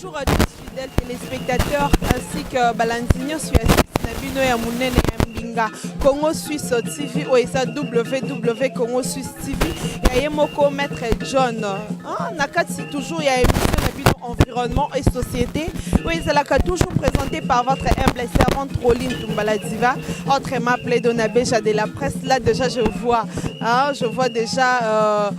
Bonjour à tous fidèles téléspectateurs ainsi que balandi nyonso ya site na bino ya monene ya mbinga Congo Suisse TV oyo eza www Congo Suisse TV ya ye moko maître John ah, na kati toujours ya émission na bino environnement et société oyo ezalaka toujours présenté par votre humble servante Roline Tumbala Diva autrement appelé Dona Beja de la presse. Là déjà je vois hein, je vois déjà euh,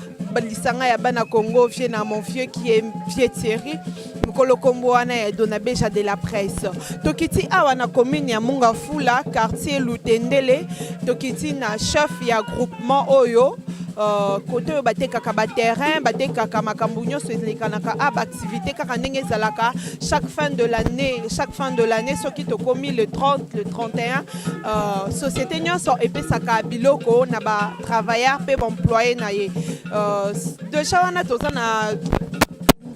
lisanga ya bana Congo vieux na mon vieux qui est vieux Thierry mokolo kombo wana ya Dona Beja de la presse. Tokiti awa na commune ya Mongafula, quartier Lutendele, tokiti na chef ya groupement oyo euh, kote oyo batekaka baterrain, batekaka makambo nyonso elekanaka a baactivité kaka ndenge ezalaka chaque fin de l'année. Chaque fin de l'année, soki tokomi le 30, le 31, euh, société nyonso epesaka biloko na batravailleur mpe baemployé na ye. euh, Deja wana toza na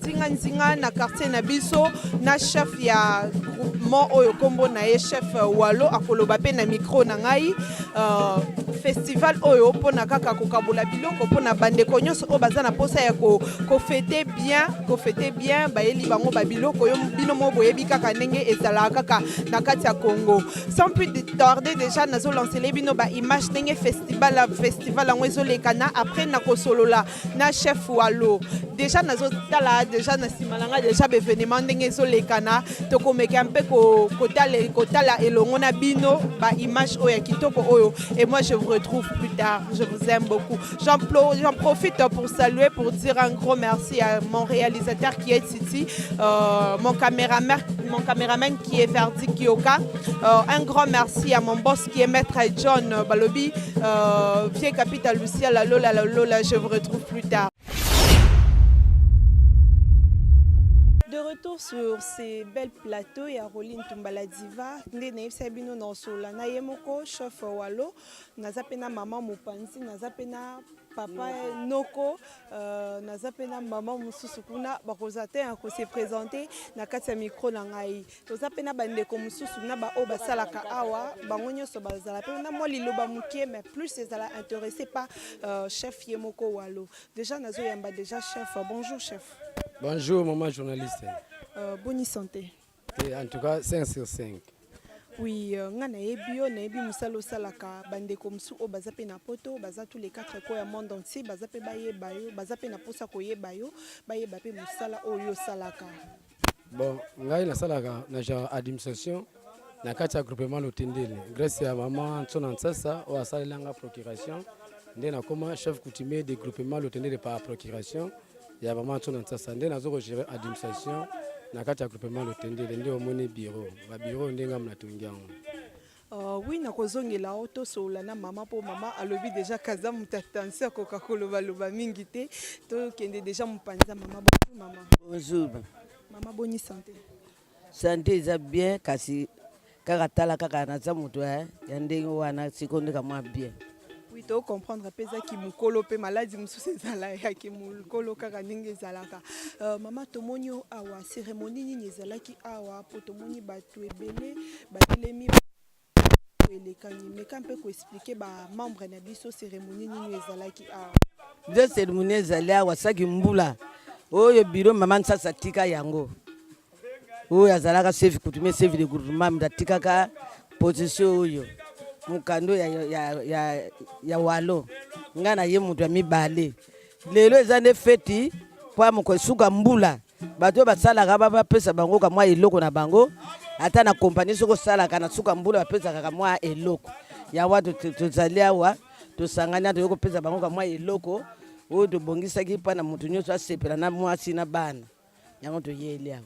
nzinga nzinga na quartier na biso na chef ya groupement oyo kombo na ye chef Walo, akoloba mpe na micro na ngai. Festival oyo mpona kaka kokabola biloko mpona bandeko nyonso oyo baza na posa ya kofêter bien, kofêter bien, bayeli bango babiloko oyo bino mo boyebi kaka ndenge ezalaka kaka na kati ya Congo. Sans plus tarder, déjà nazolancele bino baimage ndenge festival yango ezolekana. Après nakosolola na chef Walo. Déjà nazotala déjà na nsima na ngai déjà baévénement ndenge ezolekana. Tokomeka mpe kotala elongo na bino baimage oyo ya kitoko oyo. Et moi, je vous retrouve plus tard. Je vous aime beaucoup. J'en profite pour saluer, pour dire un gros merci à mon réalisateur qui est Titi, mon caméraman qui est Verdi Kioka, un grand merci à mon boss qui est Maître John Balobi, vieux Capitaine Lucia la Lola la Lola. Je vous retrouve plus tard. De retour sur ces belles plateaux ya Roline Tumbala Diva, nde nayebisa bino na osola na ye moko chef Walo. Naza mpe na mama mopanzi, naza mpe na papa noko, naza mpe na mama mosusu kuna. Bakozwa te ya kose présenter na kati ya micro na ngai. Toza mpe na bandeko mosusu na baoyo basalaka awa. Bango nyonso bazala mpe na mwa liloba moke, mais plus ezala intéressé par chef ye moko Walo. Déjà nazoyamba déjà chef. Bonjour chef. Bonjour maman journaliste. Boni santé? Et en tout cas 5 sur 5. Oui, nga nayebi yo, nayebi mosala osalaka. Bandeko mosusu oyo baza mpe na poto, baza tous les quatre coins ya monde entier, baza mpe bayeba yo, baza mpe na mposa koyeba yo, bayeba mpe mosala oyo osalaka. Bon, ngai nasalaka na genre administration na kati ya groupement Lotendele. Grâce ya mama Ntsona Nsasa oyo asalelanga procuration, nde nakoma chef coutumier de groupement Lotendele par procuration ya mama Ntsona Nsasa. Nde nazo kogérer administration na kati ya groupement Lotendele. Nde omoni bureau, babureau nde ngambo natongi yango. Oui, nakozongela o tosolola na mama mpo mama alobi déjà kaza moto attention, akoka kolobaloba mingi te. Tokende déjà mopanzi ya mama. Bonjour mama. Bonjour. Mama, boni santé? Santé eza bien, kasi kaka tala kaka naza moto ya ndenge wana. Sikoyo nde kamwa bien. Oui, tocomprendre mpe ezaki mokolo mpe maladi mosusu ezala yaki mokolo kaka ndenge ezalaka. Mama, tomoni yo awa. Cérémonie nini ezalaki awa? Mpo tomoni bato ebele batelemi elekani. Meka mpe koexpliquer bamembre na biso cérémonie nini ezalaki awa. Nde cérémonie ezali awa, saki mbula oyo bureau mama Nsasa atika yango, oyo azalaka chef coutumier, chef de groupement, moto atikaka position oyo, mokando ya Walo. Ngai na ye moto ya mibale. Lelo eza nde feti mpo ya moko esuka mbula. Bato oyo basalaka, bapesa bango kamwa eloko na bango. Ata na kompani, soki osalaka na suka mbula, bapesaka kamwa eloko. Yango wana tozali awa, tosangani, toyei kopesa bango kamwa eloko oyo tobongisaki mpo na moto nyonso asepela na mwasi na bana. Yango toyeli awa.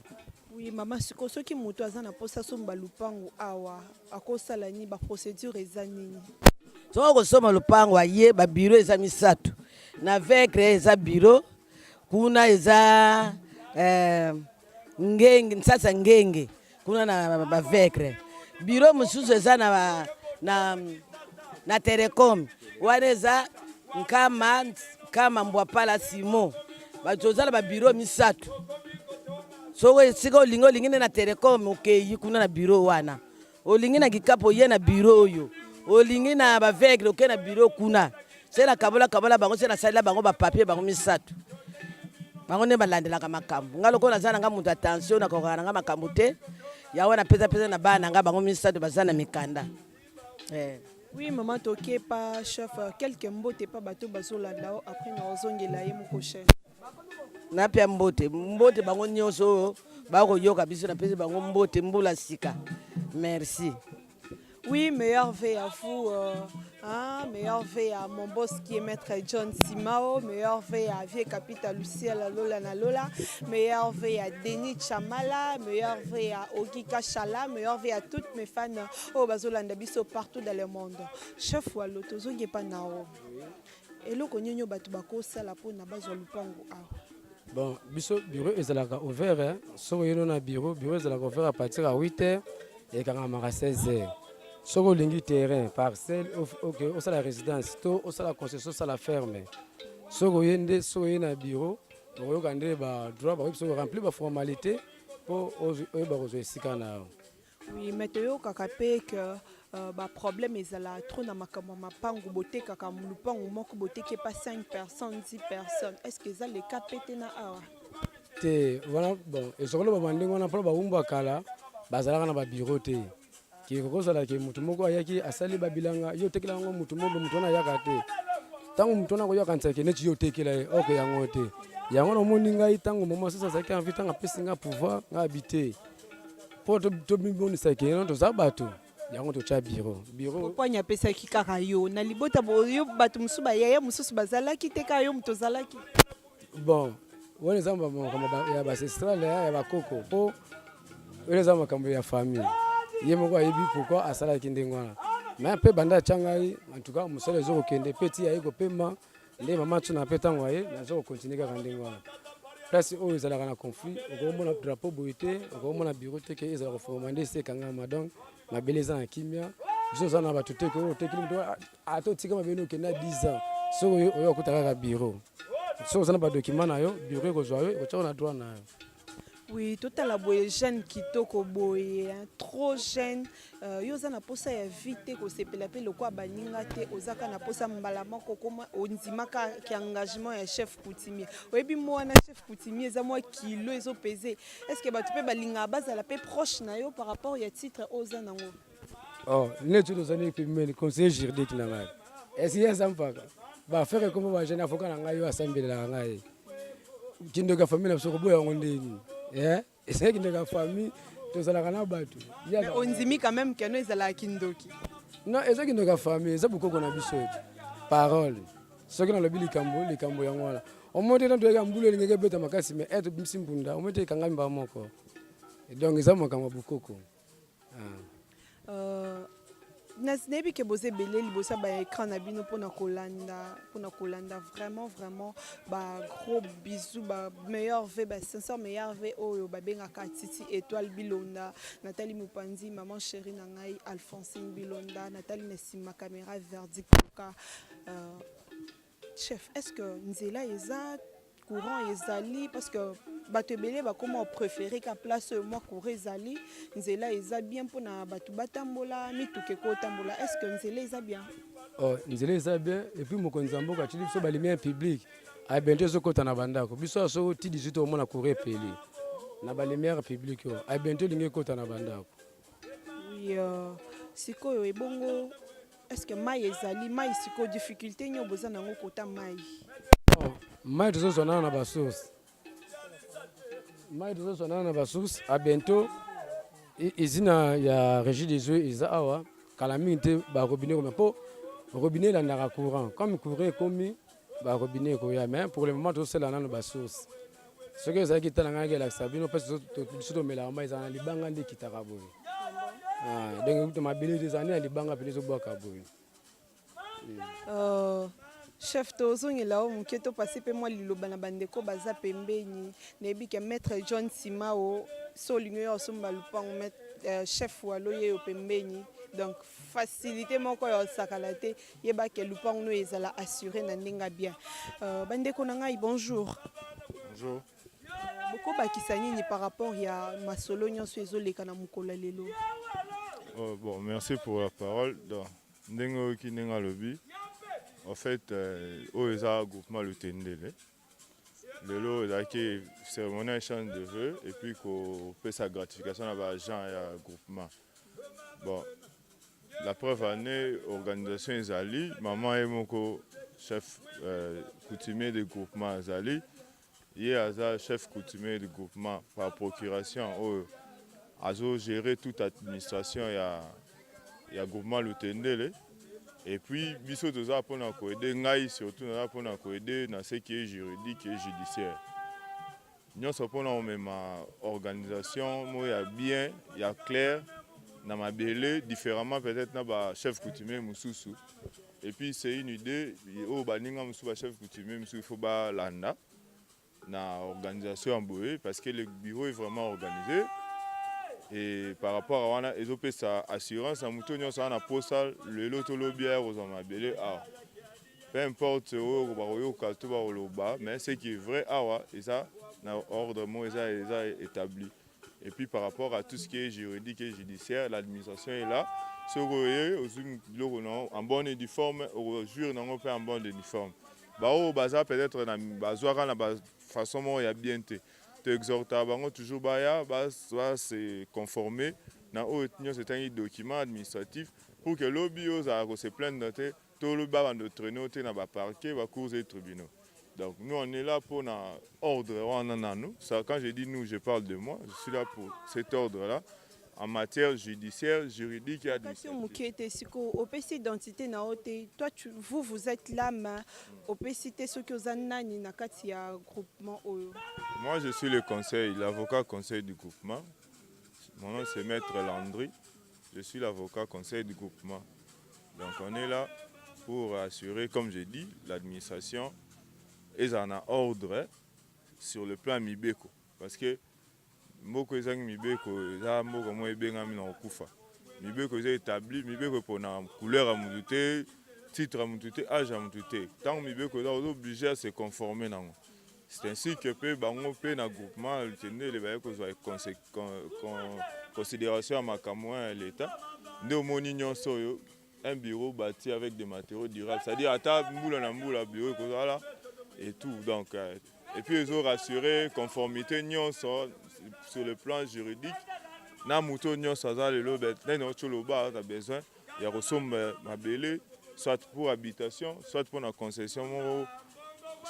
Oui mama, sikoyo soki moto aza na mposa asomba lupango awa, akosala nini? Baprocédure eza nini? Soki okosomba lupango, aye babureau eza misato. Na vecre eza bureau kuna, eza Ngenge, Nsasa Ngenge kuna na bavecre. Bureau mosusu eza na telecom wana, eza Nkama, Nkama Mbwapala Simo. Toza na babureau misato. Soki esika olingi, olingi nde na telecom, okei kuna na bureau wana. Olingi na kikapo, oye na bureau oyo. Olingi na bavecre, okei na bureau kuna. Se na kabola kabola bango, se nasalela bango bapapier bango misato. Bango nde balandelaka makambo. Nga lokola naza na nga moto ya tension, nakokaka na nga makambo te. Yango wana pesa pesa na bana na nga, bango misato baza na mikanda. Eh. Oui maman toke pa chef quelques mbote pa bato bazolanda yo après na ozongela ye moko chef. Napia mbote mbote bango nyonso oyo bakoyoka biso, napesi bango mbote mbula sika. Merci. Oui, meilleur V à vous, euh, hein, meilleur V à mon boss qui est Maître John Simao, meilleur V à Vieux Capita Luciel Lola na Lola, meilleur V à Denis Chamala, meilleur V à Ogi Kachala, meilleur V à toutes mes fans oyo bazolanda biso partout dans le monde. Chef Walo, tozongi epa nao. Eloko nini bato bakosala mpona bazwa lupango awa? Bon, biso bureau ezalaka ouvert, hein. Soki oyei na bureau, bureau ezalaka ouvert à partir ya 8 heures, ekangamaka 16 heures. Soki olingi terrain, parcelle, ok, osala résidence to osala concession, osala ferme, soki oye nde, soki oye na bureau, okoyoka nde badroit, bakoyebi soki oremplir baformalité mpo oyeba kozwa esika na yo. Oui, mais toyokaka mpe ke baproblème ezala trop na makambo ya mapangu. Botekaka lupangu moko, boteki epa 5 personnes, 10 personnes, est ce que eza le cas mpe te na awa? Te wana, bon, ezokoloba ndenge wana mpona bawumbu ya kala bazalaka na babureau te. Ke kozala ke motu moko ayaki, asali babilanga, yo otekela yango motu moko, motu wana ayaka te. Ntango motu wana akoyoka nzake neti yo otekela ye, oko yango te. Yango namoni ngai, ntango mama sasa azalaki envie, ntango apesi nga pouvoir, ngai abi te, mpo tomimonisa ke toza bato, yango totya bureau, bureau. Poani apesaki kaka yo na libota yo? Bato mosusu, bayaya mosusu bazalaki te, kaka yo moto ozalaki? Bon, wana eza makambo ya baancestral, ya bakoko, mpo wana eza makambo ya famille. Ye moko ayebi pourquoi asalaki ndenge wana. Mais mpe banda atya ngai, en tout cas mosala ezokokende mpe ti aye kopema nde mama Tuna mpe ntango aye, naza kocontinuer kaka ndenge wana. Place oyo ezalaka na conflit, okomona drapeau boye te, okomona bureau te ke ezala koforma nde esi ekangama. Donc mabele eza na kimia, biso oza na bato te ke oyo otekeli moto, ata otika mabele okende na 10 ans, soki oyo okuta kaka bureau. Soki oza na badocument na yo, bureau ekozwa yo, ekotiako na droit na yo. Oui, totala boye, jeune kitoko boye, hein, trop jeune. Yo oza na posa ya vie te, kosepela mpe lokwa baninga te, oza kaka na posa mbala moko koma ondimaka ki engagement ya chef coutumier. Oyebi mwana chef coutumier eza mwa kilo ezopese. Est ce que bato mpe balingaka bazala mpe proche na yo par rapport ya titre oyo oza nango? Oh, neti tozali pembeni, conseiller juridique na ngai esi ye aza mpaka baaffaire ekoma bajeune avocat na ngai oyo asambelelaka ngai. Kindoki ya famille na biso, koboya yango ndeni? Ezali kindoki ya famille, tozalaka na bato. Mais ondimi quand même keno ezalaka kindoki? Non, eza kindoki ya famille, eza bokoko na biso. Parole, soki nalobi likambo, likambo yango wana. Omoi te, toyeka mbula elingaki ebeta makasi, mais ete bimisi mbunda, omoi te ekangami mbaa moko. Donc eza makambo ya bokoko. Nayebi ke boza ebele liboso ya baécran na bino mpona kolanda vraiment vraiment. Bagros bisous, bameilleurs vœux, basincère meilleurs vœux oyo babengaka Titi Étoile Bilonda. Natali mopanzi, maman chéri na ngai Alphonsine Bilonda, natali na nsima caméra, Verdict Luka. Chef, est ce que nzela eza, courant ezali? Parce que bato ebele bakoma préféré ka place oyo mwa courant ezali, nzela eza bien mpona bato batambola, mituka ekotambola. Est ce que nzela eza bien? Oh, nzela eza bien. Et puis mokonzi ya mboka atili biso balumière publique, abientôt ezokɔta na bandako. Biso aso ti 18, omona courant epeli na balumière publique oyo, abientôt elingi ekɔta na bandako. Oui, sikoyo ebongo est ce que mai ezali? Mai sikoyo, difficulté nini boza nango kota mai? Oh, mai tozozwa nano na basource, mai tozozwa nano na basource. A bientôt usine ya Régie des eaux eza awa, kala mingi te barobinet koma, mpo robinet elandaka courant. Comme courant ekomi, barobinet ekoya, mais pour le moment tozosala nano basource. Soki ezalaki tala ngai elakisa bino mpasi, biso tomelaka mai ezala na libanga nde ekitaka boye. Ah, donc mabele ezala nde na libanga pene ezobwaka boye. Chef, tozongela o moke, topasi mpe mwa liloba na bandeko baza pembeni. Nayebi ke maître John Simao, so olingi oyo osomba lupango, chef Walo ye yo pembeni, donc facilité moko ya osakala te. Yeba ke lupango no ezala assuré na ndenge bien. Bandeko na ngai, bonjour. Bonjour. Bokobakisa nini par rapport ya masolo nyonso ezoleka na mokolo ya lelo? Oh, bon, merci pour la parole. Donc, ndenge oyoki ndenge alobi, en fait, oyo eza groupement Lutendele. Lelo ezalaki cérémonie ya échange de vœux et puis kopesa gratification na ba agent ya groupement. Bon, la preuve année organisation ezali, maman ye moko chef coutumier de groupement azali, ye aza chef coutumier de groupement par procuration oyo azo gérer toute administration ya groupement Lutendele. Et puis biso toza mpona koaider, ngai surtout naza mpona koaider na ce qui est juridique et judiciaire nyonso, mpona komema organisation moko ya bien, ya clair na mabele, différemment peut-être na bachef coutumier mosusu. Et puis c'est une idée oyo baninga mosusu, bachef coutumier mosusu, il faut balanda na organisation ya boye, parce que le bureau est vraiment organisé. Et par rapport à wana, ezopesa assurance na moto nyonso wana posa lelo tolobi aya kozwa mabele awa, peu importe oyo bakoyoka to bakoloba. Mais ce qui est vrai, awa eza na ordre moko eza établi. Et puis par rapport à tout ce qui est juridique et judiciaire, l'administration est là. Soki oye, ozwi biloko na en bonne et due forme, okozwire nango mpe en bonne et due forme. Baoyo baza peut-être na bazwaka na bafaçon moko ya bien te, toexhortaka bango toujours baya base conformer na oyo nyonso etangi document administratif, pour que lobi ozala kose plaindre te, to lobi babanda otraîner te na baparquet, bacours et tribunaux. Donc nous, on est là pour na ordre wana nanu. Ça, quand je dis nous, je parle de moi. Je suis là pour cet ordre là en matière judiciaire, juridique et Kasi administrative. Moke te, sikoyo opesi identité na yo te. Toi tu, vous, vous êtes là, mais opesi te soki oza nani na kati ya groupement oyo. Moi, je suis le conseil, l'avocat conseil du groupement. Mon nom, c'est Maître Landry. Je suis l'avocat conseil du groupement. Donc on est là pour assurer, comme j'ai dit, l'administration est en ordre sur le plan mibeko. Parce que mboka ezangi mibeko eza mboka moko ebengami na kokufa. Mibeko eza établi, mibeko epona couleur ya motu te, titre ya motu te, âge ya motu te. Ntango mibeko eza, oza obligé à se conformer nango. C'est ainsi que mpe bango mpe na groupement Lutendele baye kozwa considération ya makambo wana ya l'État. Nde omoni nyonso oyo, un bureau bâti avec des matériaux durables, c'est-à-dire ata mbula na mbula, bureau ekozala et tout. Donc et puis ezo rassurer conformité nyonso sur le plan juridique na moto nyonso aza lelo nani oti oloba aza besoin ya kosomba mabele, soit pour habitation, soit pour na concession moko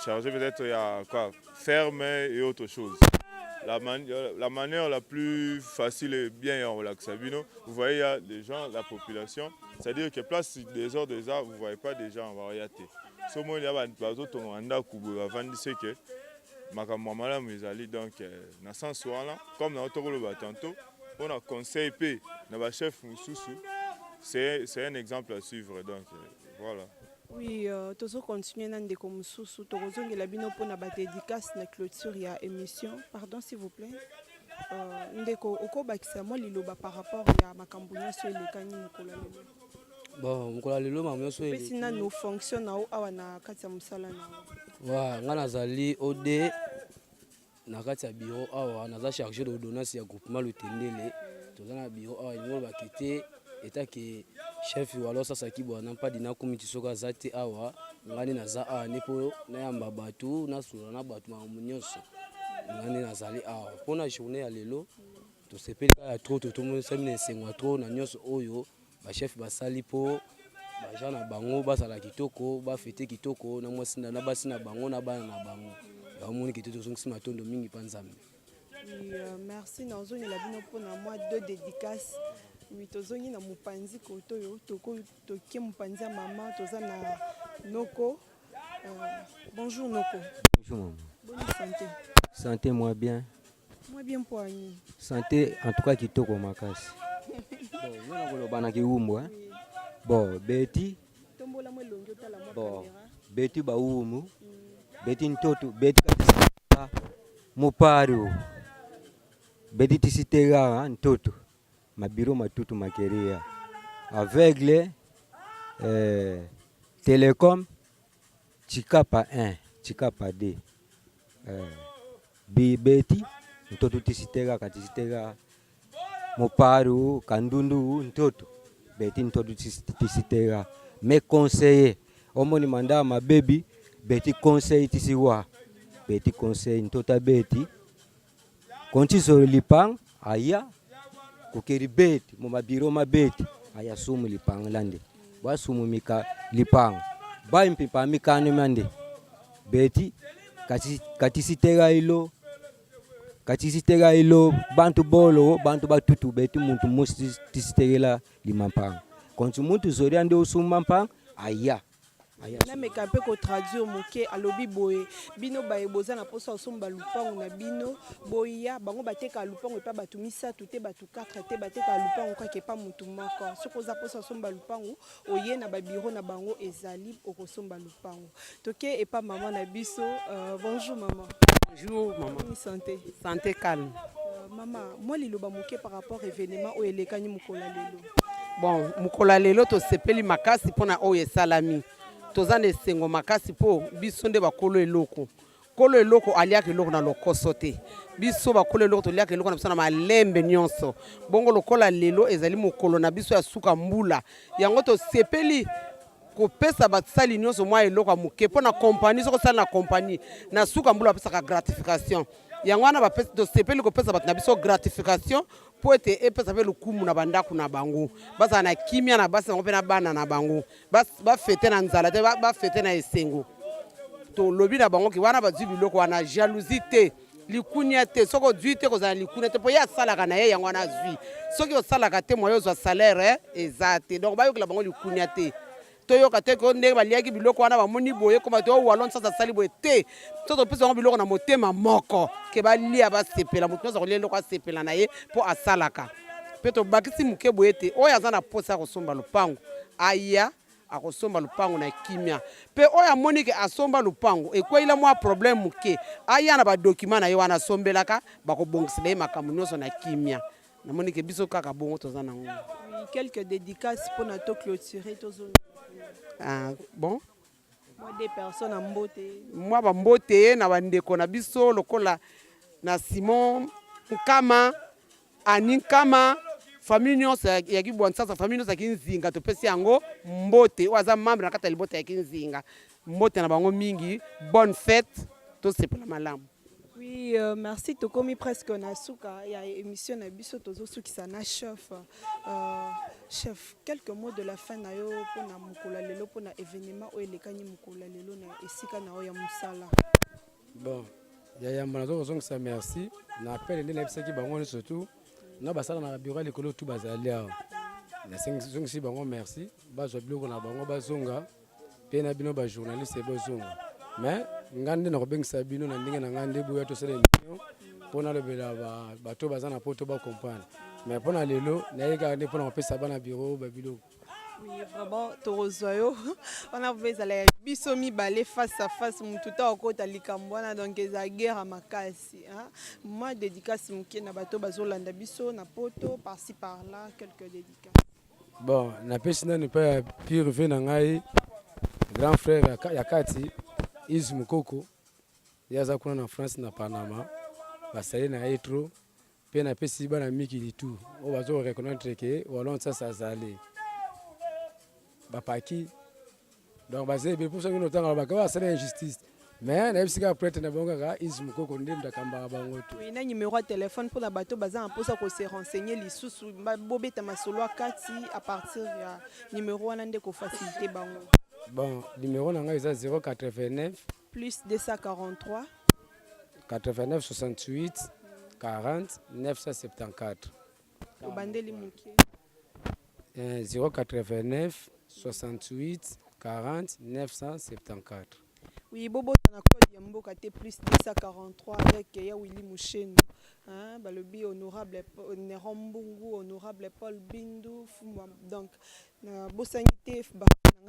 chargé peut-être ya quoi, ferme et autre chose. La manière la plus facile et bien ya kolakisa bino, vous voyez, il y a des gens, la population, c'est-à-dire que place désordre eza, vous voyez pas des gens baya te. So omoni ya bazotonga ndako boye, bavandisi ke makambo ya malamu ezali. Donc na sens wana, comme na tokoloba tantôt mpona conseil mpe na bachef mosusu, c'est un exemple à suivre. Donc voilà. Oui, tozocontinue na ndeko mosusu, tokozongela bino mpona badédicace na clôture ya émission. Pardon, s'il vous plaît, ndeko, okobakisa mwa liloba par rapport ya makambo nyonso elekani mokolo ya lelo? Bon, mokolo ya lelo, makambo nyonso opesi nano fonction na yo awa na kati ya mosala na yo. Wa ngai nazali od na kati ya bureau awa, naza chargé d'ordonnance ya groupement Lutendele. Toza na bureau awa, elingi olobaki te etake chef walo asasaki bwana mpadi nakomi ti soki aza te awa, ngai nde naza awa nde mpo nayamba bato, nasolola na bato, makambo nyonso ngai nde nazali awa. Mpona journée ya lelo, tosepeli kaka ya trop, totomonisami na esengo ya trop na nyonso oyo bachef basali mpo baja na bango bazala kitoko, bafete kitoko na mwasi na basi na bango na bana na bango. Bamoni kite, tozongisi matondo mingi mpa Nzambe. Oui, merci. Nazongela bino mpona mwa deux dédicaces. Oui, tozongi na mopanzi kote oyo, tokie mopanzi ya mama, toza na noko. Bonjour noko. Bonjour maman. Bonne santé? Santé moi bien. Moi bien mpo ani? Santé en tout cas kitoko makasi. Bon, nga nakoloba na kiwumbu hein. Bon, beti tombola mwa elongi, otala mwa bon, caméra. Beti baumu, beti ntoto, beti katisa muparu. Beti tisitega ntoto. Mabiro matutu makeria. Aveugle télécom Chikapa 1, Chikapa 2. Bi beti ntoto tisitega katisitega muparu kandundu ntoto beti ntoto tisitega me conseiller omoni manda mabebi beti conseil tisiwa. Petit conseil ntota beti konti lipang aya kokeri beti mo mabiro ma beti aya sumu lipang lande basumu mika lipang bai mpipa mikano mande beti kati katisitega ilo katisitega ilo bantu bolo bantu batutu beti muntu mosi tisitegela limampanga konti muntu zori ande osumba mpanga aya. Nameka mpe ko traduire moke, alobi boye, bino baye boza na posa kosomba lupangu na bino, boya, bango batekaka lupangu epa batu misatu te, batu 4 te, batekaka lupangu kaka epa mutu moko. Soki oza posa kosomba lupangu, oye na ba bureau na bango ezali, okosomba lupangu. Toke epa maman na biso, bonjour maman. Bonjour maman. Boni sante? Sante calme. Maman, mwa liloba moke par rapport evenement oyo elekani mokolo ya lelo. Bon, mokolo ya lelo tosepeli makasi mpona oyo esalami. Toza na esengo makasi mpo biso nde bakolo eloko. Kolo eloko aliaka eloko na lokoso te. Biso bakolo eloko toliaka eloko na biso na malembe nyonso. Bongo lokola lelo ezali mokolo na biso ya suka mbula, yango tosepeli kopesa basali nyonso mwa eloko ya moke mpo na kompani. Soki osali na kompani, na suka mbula bapesaka gratification. Yango wana tosepeli kopesa bato na biso gratification mpo ete epesa mpe lokumu na bandako na bango, bazala na kimia na basi bango mpe na bana na bango, bafete na nzala te, bafete na esengo. Tolobi na bango ke wana bazwi biloko wana, jalousie te, likunia te. Soki ozwi te, kozala likunia te, mpo ye asalaka na ye, yango wana azwi. Soki osalaka te, moyen ozwa salaire eza te. Donc bayokela bango likunia te. Toyoka te ko ndenge baliaki biloko wana, bamoni boye koma te owalon sasa asali boye te. To topesa bango biloko na motema moko ke balia basepela. Moto nyonso akolia eloko asepela na ye mpo asalaka. Mpe tobakisi moke boye ete oyo aza na posa ya kosomba lopango aya akosomba lopango na kimia, mpe oyo amoni ke asomba lopango ekweyila mwa problème moke, aya na badokima na ye wana asombelaka, bakobongisela ye makambo nyonso na kimia. Namoni ke biso kaka bongo toza nango. Oui, quelques dédicaces pour na to clôturer tozo. Ah, bon. Moi des personnes à mbote. Moi ba mbote na ba ndeko na biso lokola na Simon Nkama, Annie Nkama, famille nyonso ya Kibwa Nsasa, famille nyonso ya Kinzinga topesi yango mbote. Oyo aza membre na kati ya libota ya Kinzinga. Mbote na bango mingi, bonne fête, tosepela malamu. Oui, merci, tokomi presque na suka ya émission na biso, tozosukisa na chef. Chef, quelques mots de la fin na yo mpona mokolo ya lelo, mpona événement oyo elekani mokolo ya lelo na esika na yo ya mosala. Bon, ya yamba nazo kozongisa merci na appel nde nayebisaki bango nyonso tu na basala na bureau ya likolo tu bazali awa. Nazongisi bango merci, bazwa biloko na bango bazonga, mpe na bino ba journaliste bozonga. Mais nga nde nakobengisa bino na ndenge na nga nde boya tosala émission mpo nalobela bato baza na poto ba comprendre. Mais mpo na lelo naye kaka nde mpo na kopesa bana bureau ba biloko. Oui, vraiment tokozwa yo wana mpe ezala ya biso mibale face à face, motu ta okota likambo wana, donc eza guerre ya makasi. Mwa dédicace moke na bato bazolanda biso na poto par-ci par-là, quelques dédicaces. Bon, napesi nanu epai ya pire vie na ngai, grand frère ya kati Is Mukoko, ye aza kuna na France na Panama, basali na ye trop. Mpe napesi bana mikili tout oyo bazo reconnaître ke Wallon Nsasa azali bapaki, donc baza ebele mpo soki notanga baka basala injustice, mais nayebisi kaka prêtre na bango kaka Is Mukoko nde moto akambaka bango tu. Oui, na numéro ya téléphone mpona bato baza na mposa kose renseigner lisusu, bobeta masolo ya kati à partir ya numéro wana nde kofacilite bango. Bon, numéro na ngai eza 089 plus 243 89 68 40 974. Obandeli moke. 089 68 40 974. Oui, bobosana code ya mboka te, plus 243 avec ya Willy Mushenu, hein, balobi honorable Néron Mbungu, honorable Paul Bindu Fumwa. Donc na bosani te ba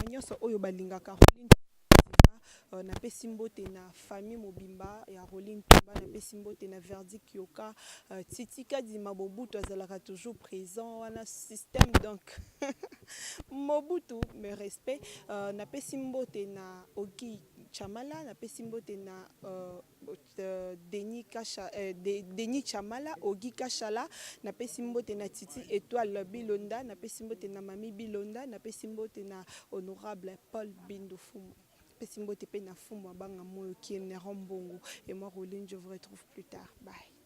nyonso oyo balingaka Roline. Napesi mbote na famille mobimba ya Roline Tumba, napesi mbote na Verdict Yoka, Titi Kadima Mobutu azalaka toujours présent wana système, donc Mobutu mes respects. Napesi mbote na Ogi Chamala, napesi mbote na Denis Kasha, Denis Chamala, Ogi Kashala, napesi mbote na Titi Étoile Bilonda, napesi mbote na Mami Bilonda, napesi mbote na honorable Paul Bindu Fumu. Napesi mbote mpe na fumu abanga moyo kie Neron Mbongo et moi Roline, je vous retrouve plus tard. Bye.